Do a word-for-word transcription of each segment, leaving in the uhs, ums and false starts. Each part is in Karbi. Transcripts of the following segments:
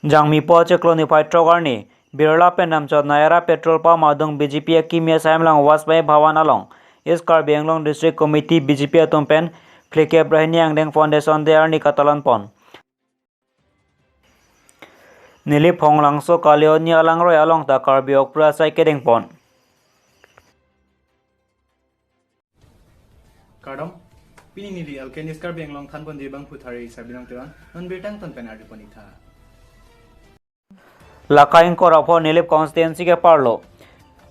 Jangmipo achiklo niphai throk arni, Birla pen Ramchandani Ara petrol pump adung B J P akimi asai amlang Vajpayee Bhawan along East Karbi Anglong District Committee B J P atum pen flag kep ra hini angdeng Foundation Day arni katalon pon. Nilip Phonglangso Kalioni alangroi along ta Karbi Okphru asai kedeng pon. Kardom, pini neli Alkenis Karbi Anglong thanpon debang phuthari Sabinong Teron, non birta angton pen ardi pon iktha. Laka ingkoi ra pho Nilip constituency keparlo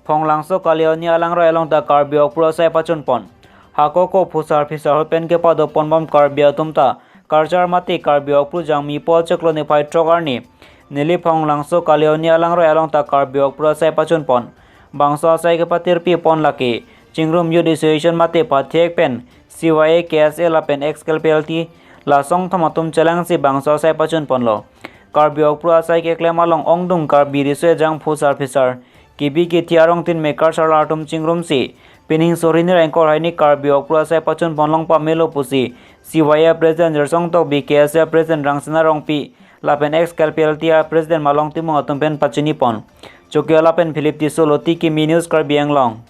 Phonglangso Kalioni alangroi along ta Karbi Okphru asai pachun pon. Hako ko phusar phisar ahut pen kepado pon bom Karbi atum ta Karchar mate Karbi Okphru Jangmipo achiklo niphai throk arni Nilip Phonglangso Kalioni alangroi along ta Karbi Okphru asai pachun pon. Bangso asai kepatirpi pon lake Chingrum Youth Association mate pathek pen C Y A, K S A lapen Ex K P L T la songthom atum chelangsi bangso asai pachun ponlo. Karbi Okphru asai keklem along ongdung Karbi riso ejang phusar phisar kebi kethi arong tin mekar sarlar atum chingrumsi pining suri hini ra ingkoi ra hini Karbi Okphru asai pachun pon long pamelo pusi C Y A President Jersong Tokbi, K S A President Rangsina Rongpi lapen Ex K P L T a President Malong Timung atum pen pachini pon. Chokiola pen Philip Tisso, Loti Kimi, News Karbi Anglong.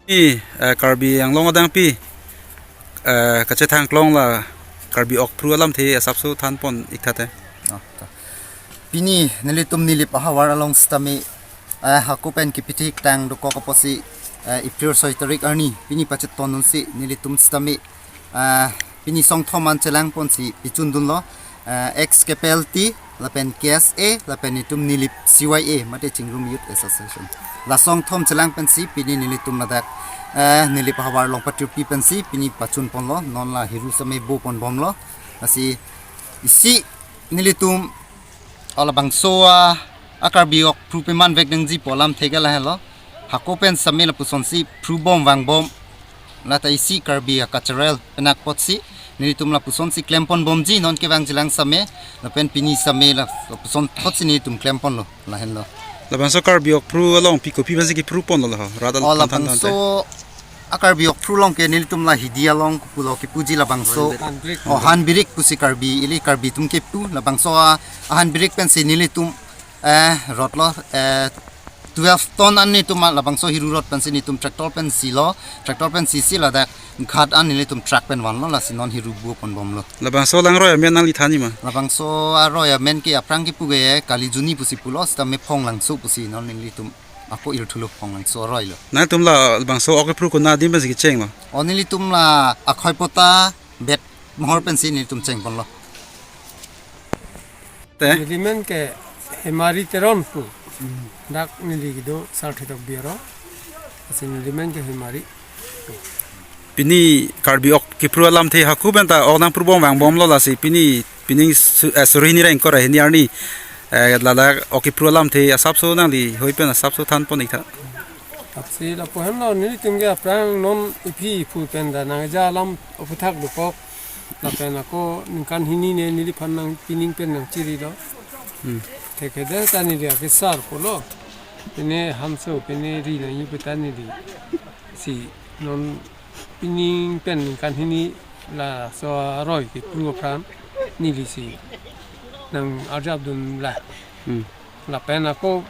Pi, eh, Karbi Anglong adang pi, eh, kachethang klong la Karbi Okphru alamthe asapso thanpon iktha te. Oh, ta. Pini nelitum Nilip ahavar along sitame, eh, hako pen kepithik tang dokok apotsi, eh, April soi tarik arni pini pachet ton dunsi nelitum sitame, eh, pini songthom an chelang ponsi pichun dunlo, eh, Ex K P L T lapen K S A lapen itum Nilip C Y A mate Chingrum Youth Association. La songthom chelang pensi pini nelitum ladak, eh, Nilip ahavar along patirpi pensi pini pachun ponlo, non la hiru sitame bo pon bomlo. Lasi isi nelitum labangso a, a Karbi Okphru peman vek nangji pu alamthe ke lahelo. Hako pen sitame lapusonsi phru bom vang bom. Lata isi Karbi a cultural penak apotsi nelitum lapusonsi klem pon bomji non kevang jilang sitame. Lapen pini sitame la, lapuson apotsi nelitum klem ponlo, lahenlo. Labangso Karbi Okphru along pi kopi pensi kephru ponlo la ho? Rat al Oh, than than than te. Labangso a Karbi Okphru along ke nelitum la hidi along kepulo kepuji labangso. Han birik. Oh, han birik pusi Karbi, ili Karbi atum kepu labangso a, a han birik pensi nelitum, eh, rotlo, eh, twelve ton an nelitum labangso hiru rot pensi nelitum tractor pensi lo, tractor pensi si ladak ghat an nelitum truck pen vanlo, lasi non hiru bo pon bomlo. Labangso alangroi amen nangli thanji ma? Labangso aroi amen ke aphrang kepu ke Kalijuni pusi pulo, sitame Phonglangso pusi non nelitum ako irthulo Phonglangso aroi lo. Nangtum la labangso ok kephru konat adim pensi kechenglo? Oh, nelitum la Akhoipota bet mohor pensi nelitum cheng ponlo. Te? Neli men ke Hemari Teron pu. Dak neli kedo Sarthe Tokbi aro. Lasi neli men ke Hemari. Pini Karbi ok kephru alamthe hako pen ta ok nangphru bom vang bomlo, lasi pini pining su-, eh, suri hini ra ingkoi ra hini arni, eh, ladak ok kephru alamthe asapso nangli hoi pen asapso thanpon iktha. Apsi lapu henlo, nelitum ke aphrang non iphi iphu pen ta nangja alam aphuthak dokok. Lapen ako ningkan hini ne neliphan nang pining pen nangchirilo. Hmm. Thekthe ta neli akesar pulo. Pine hamso, pine ri nangji pu ta neli. Si non pining pen ningkan hini laso aroi kephru aphrang neli si nang arjap dun la. Hmm. Lapen ako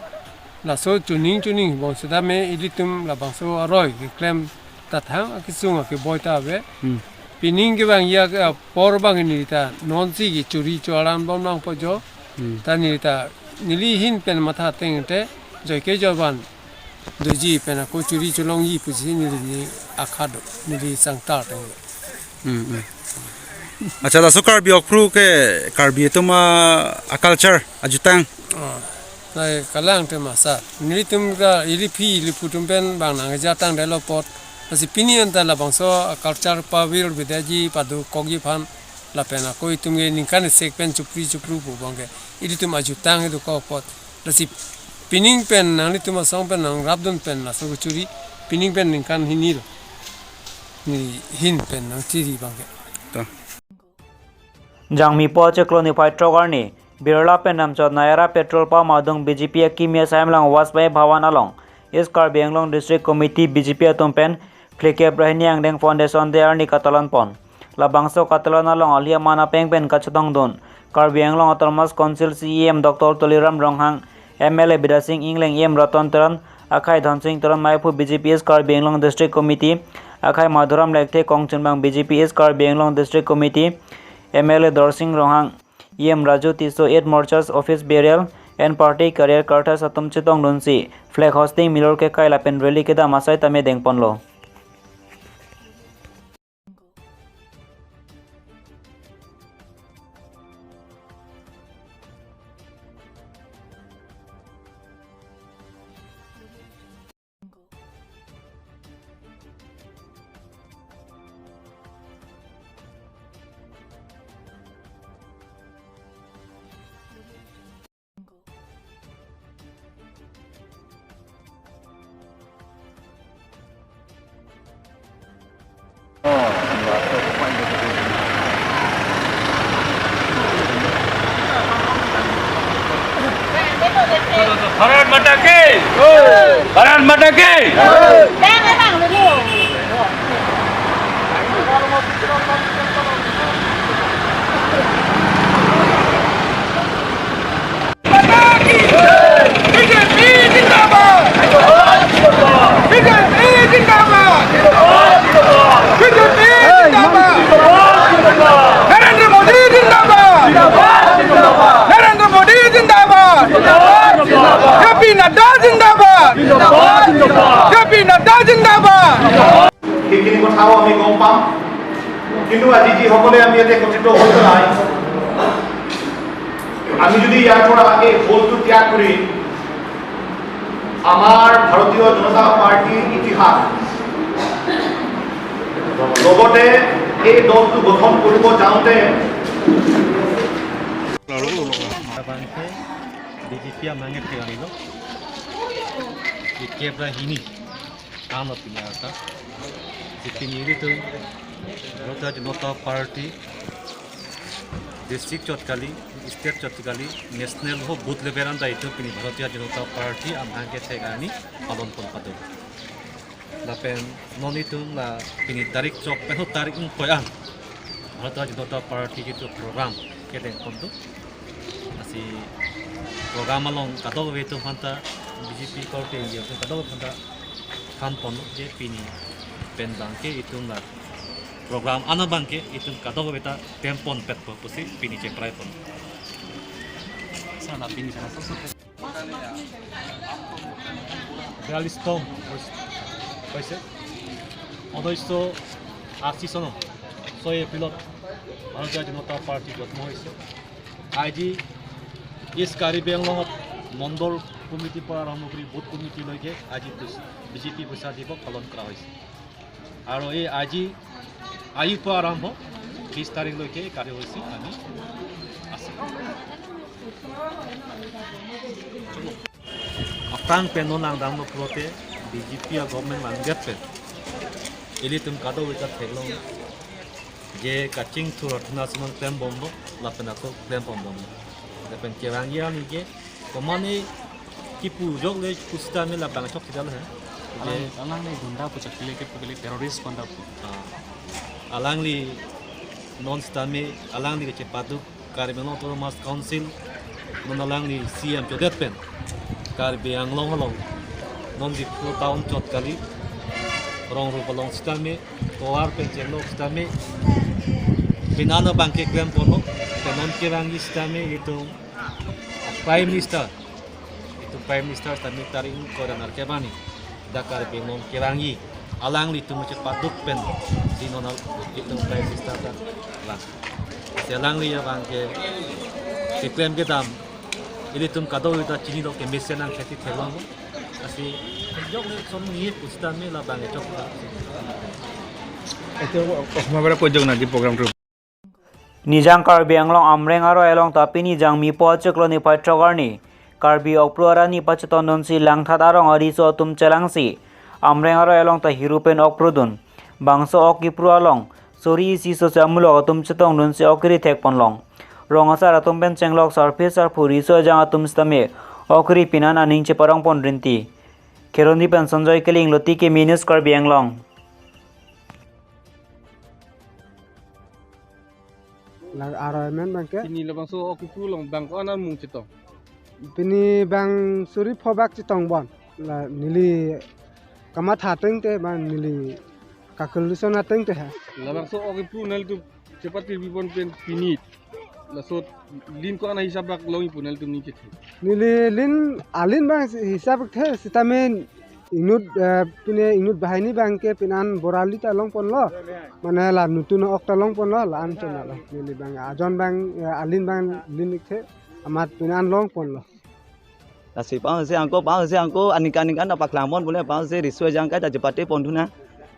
laso chuning chuning bom sitame ilitum labangso aroi keklem ta thang akesung akeboi ta ave. Hmm. Pining kevangji apor abang neli ta nonsi kechuri cholan bom nangpo jo. Hmm. Ta neli ta neli ahin pen matha teng te joike jovan doji pen ako churi cholongji pusi neli ni akha do, neli sangtar teng. Hmm, hmm. Acha, laso Karbi Okphru ke Karbi atum a, a culture ajutang. Ah. Nai kalang te masa. Nelitum ka ili phi ili phu atum pen bang nangja tangdetlo apot. Lasi pini anta labangso culture pavil bedaji padukokji aphan lapen ako itum ke ningkan isi pen chupri chupru pu abang ke ilitum ajutang itum dokok apot. Lasi pining pen nanglitum asong pen nangrapdun pen laso kechuri pining pen ningkan hini lo. Ni hin pen nangchiri abang ke. To. Jangmi po chiklo niphai throk arni, Birla pen Namchot Nayara petrol pump adung B J P akimi asai amlang Vajpayee Bhawan along, East Karbi Anglong District Committee B J P atum pen phlikep ra hini angdeng Foundation Day arni katalon pon. Labangso katalon along ali aman apeng pen kachetongdun Karbi Anglong Autonomous Council C E M Doctor Tuliram Ronghang, M L A Bidya Sing Engleng, E M Ratan Teron, akhai Dhonsing Teron, maiphu B J P East Karbi Anglong District Committee, akhai Madhuram Lekthe, kongchunbang B J P East Karbi Anglong District Committee, M L A Dorsing Ronghang, E M Raju Tisso, eight Morchas Office Bearer and Party Career Kartas atum chetongdunsi flag hoisting, milor kekai lapen rally kedam asai tame dengponlo. Bharat माता की! भारत माता की! बीजेपी जिंदाबाद। बीजेपी जिंदाबाद। बीजेपी जिंदाबाद। नरेंद्र मोदी जिंदाबाद। नरेंद्र मोदी जिंदाबाद। जेपी नड्डा जिंदाबाद। जेपी नड्डा जिंदाबाद। সেইখিনি কথাও আমি গম পাম। কিন্তু আজি যিসকলে আমি ইয়াতে একত্ৰিত হৈ পেলাই আমি যদি ইয়াৰ পৰা এই হলটো ত্যাগ কৰি আমাৰ ভাৰতীয় জনতা পাৰ্টীৰ ইতিহাস, লগতে এই দলটো গঠন কৰিব যাওঁতে Bangke B J P amangke thegarilo. Di kebra hini. Tanglo pini arta. Di pini ilitum Bharatiya Janata Party district chot kali, state chot kali, national ho booth level anta itum pini Bharatiya Janata Party amangke thek arni palon pon pado. Lapen non itum la pini tarik chok pen ho tarik ingkoi an Bharatiya Janata Party itum program kedeng pon do. Lasi program along kadokave atum aphanta B J P korte india atum kadokave aphanta than pon je pini pen bangke itum la program ana bangke itum kadokave ta klem pon petpo pusi pini cheprai pon. Sana pini sana so so. বিয়াল্লিশতম হৈছে, হৈছে। ঊনৈছশ আশী চনৰ ছয় এপ্ৰিলত ভাৰতীয় জনতা পাৰ্টি জন্ম হৈছে। আজি ইষ্ট কাৰ্বি আংলঙত মণ্ডল কমিটিৰ পৰা আৰম্ভ কৰি বুথ কমিটিলৈকে আজি বিজেপি পইচা দিৱস পালন কৰা হৈছে। আৰু এই আজি, আজিৰ পৰা আৰম্ভ বিশ তাৰিখলৈকে এই কাৰ্যসূচী আমি আছে। Aphrang pen non langdamlo pulote B J P a-government vangdet pen ilitum kadokave ta theklong je kachingthur athena si non klem bomlo lapen ako klem pon bomlo. Lapen kevangji arni ke komatne kipu jok le pusitame labang chok sida lo he. Alang, je alang le gunda pu chakle ke pu kali terrorist panda pu. Ah. Alangli non sitame alangli kechepaduk Karbi Anglong Autonomous Council non alangli C M chodet pen Karbi Anglong along non Diphu town chot kali rong rup along sitame tovar pen chenglok sitame pinana bangke klem ponlo, pen non kevangji sitame itum Prime Minister, itum Prime Minister sitame tarik ingkoi ra nerkep arni dak Karbi Anglong kevangji alanglitum chepaduk pen si non al itum Prime Minister ta lang. Si alangli abangke keklem kedam Ilitum kadokave ta chinilo ke mesen nang kheti theklong. Lasi jok le som ni pusita me labang e chok. Ito, oh, mabara po jok na di program tu. Nijang Karbi Anglong Amreng aroi along ta pini Jangmi po achiklo niphai throk arni Karbi Okpru arat ni pachetongdunsi Langthat arong ariso atum chelangsi Amreng aroi along ta hiru pen ok prudun. Bangso ok kipru along suri isi sose amulok atum chetongdunsi ok kiri thekponlong. Rong asar atum pen chenglok sarpi sarpo riso ejang atum sitame ok kiri pinan aning cheparongpon rinti. Kheroni pen Sanjoy Killing, Loti Kimi News, Karbi Anglong. La aroi men bang ke. Pini labangso ok kipru along bang ko-an amung chetong. Pini bang suri pho bak chetong bon. La neli kamatha ateng te bang neli kakhel luson ateng te ha. Labangso ok kipru nelitum chepate bibon pen pini. Laso lin ko-an hisap bak longji pu nelitum ning chethe. Neli lin alin bang hisap the sitame inut eh, pine inut bahai ni bang ke pinan borali ta longponlo. Mane la nutun ok ta longponlo la an chona la. Neli bang ajon bang eh, alin bang lin ik the amat pinan longponlo. Lasi pangse angko pangse angko aningkan aningkan ta paklang pon pule pangse riso ejang kai ta chepate pon thu na.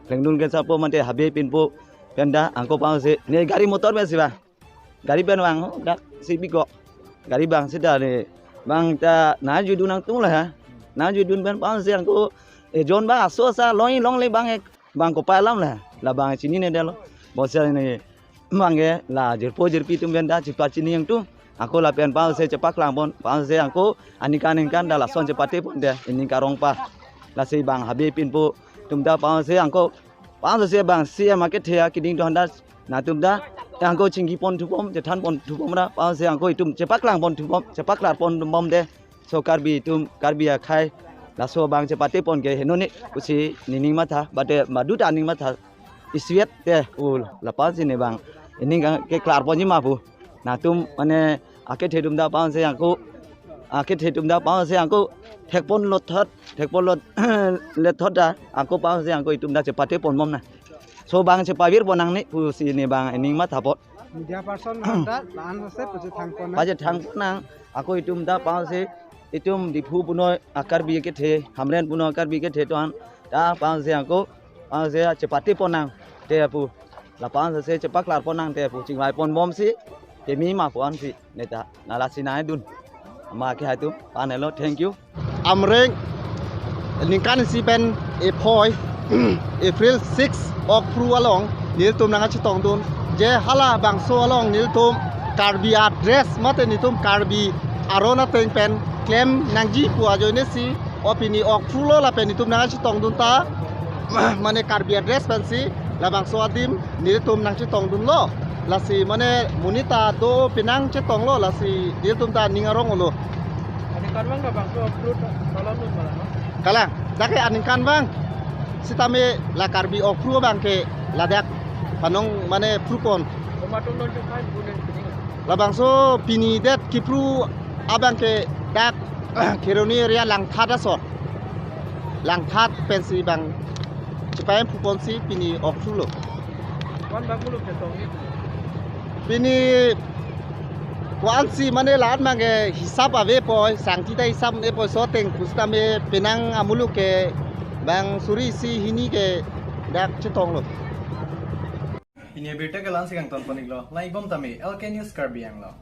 Lengdun ke sapo mate habe pinpo penta angko pangse ne gari motor pensi ba. Gari pen bang ho dak si biko. Gari bang sita ne bang ta na judun nangtung la ha. Na judun pen pangse angko ejon bang aso asa longji longle bang ek bang kopai alam la. Labang chinine detlo. Bose ne bang ke la jirpo jirpi atum pen ta chepachini nangtung. Angko lapen pangse chepaklang pon pangse angko aningkan aningkan ta lason chepate pon de ining karong pa. Lasi bang habe pinpo atum ta pangse angko pangse bang C M akethe keding don ta natum ta angko chingki pon thupom chethan pon thupom ra pangse angko itum chepaklang pon thupom chepaklar pon thupom de. So Karbi atum Karbi akhei laso bang chepate pon ke henone pusi nening matha bate madu ta aning matha isiet te ul lapangsi ne bang ining keklar ponji ma pu. Natum mane akethe atum ta pangse angko akethe atum ta pangse angko thekponlo thot thekponlo lethot ta angko pangse angko itum ta chepate pon bom na. So bang chepavir pon nangne pusi ne bang ining matha pon. Media person manda lan hose pachethang pon. Pachethang pon nang ako itum ta pangse itum Diphu punoi a Karbi kethe Hamren punoi a Karbi kethe ton ta pangse angko pangse chepate pon nang te pu. Lapangse chepaklar pon nang te pu chingvai pon bomsi kemi ma pon si neta nalasi naidun. Ama ke haitum panelo, thank you. Amreng ningkan isi pen ephoi April six Okpru along nelitum nangkachetongdun je hala bangso along nelitum Karbi adress mate nelitum Karbi aron ateng pen klem nangji pu ajoine si o pini Okpru lo lapen nelitum nangkachetongdun ta mane Karbi adress pensi labangso adim nelitum nangchetongdunlo. Lasi mane monit ta do penang chetonglo lasi nelitum ta ning arong-olo. Aningkan bang ka bangso fruit salon dun malang. Kalang, dak ke aningkan bang. Sitame la Karbi Okpru bang ke ladak panong mane phrupon. Komatum don chukai bunen pining. Labangso pini det kipru abang ke dak Kheroni area Langthat ason. Langthat pensi bang chepavir phuponsi pini Okpru lo. Wan bang muluk chetong ni. Pini ko-ansi mane la-an bang ke hisap ave poi, sangti ta hisap ave poi, so teng pusitame penang amuluk ke bang suri isi hini ke dak chetonglo. Pini abirta ke la-ansi kangton pon-iklo, lang-ik bom tame, L K News Karbi Anglong.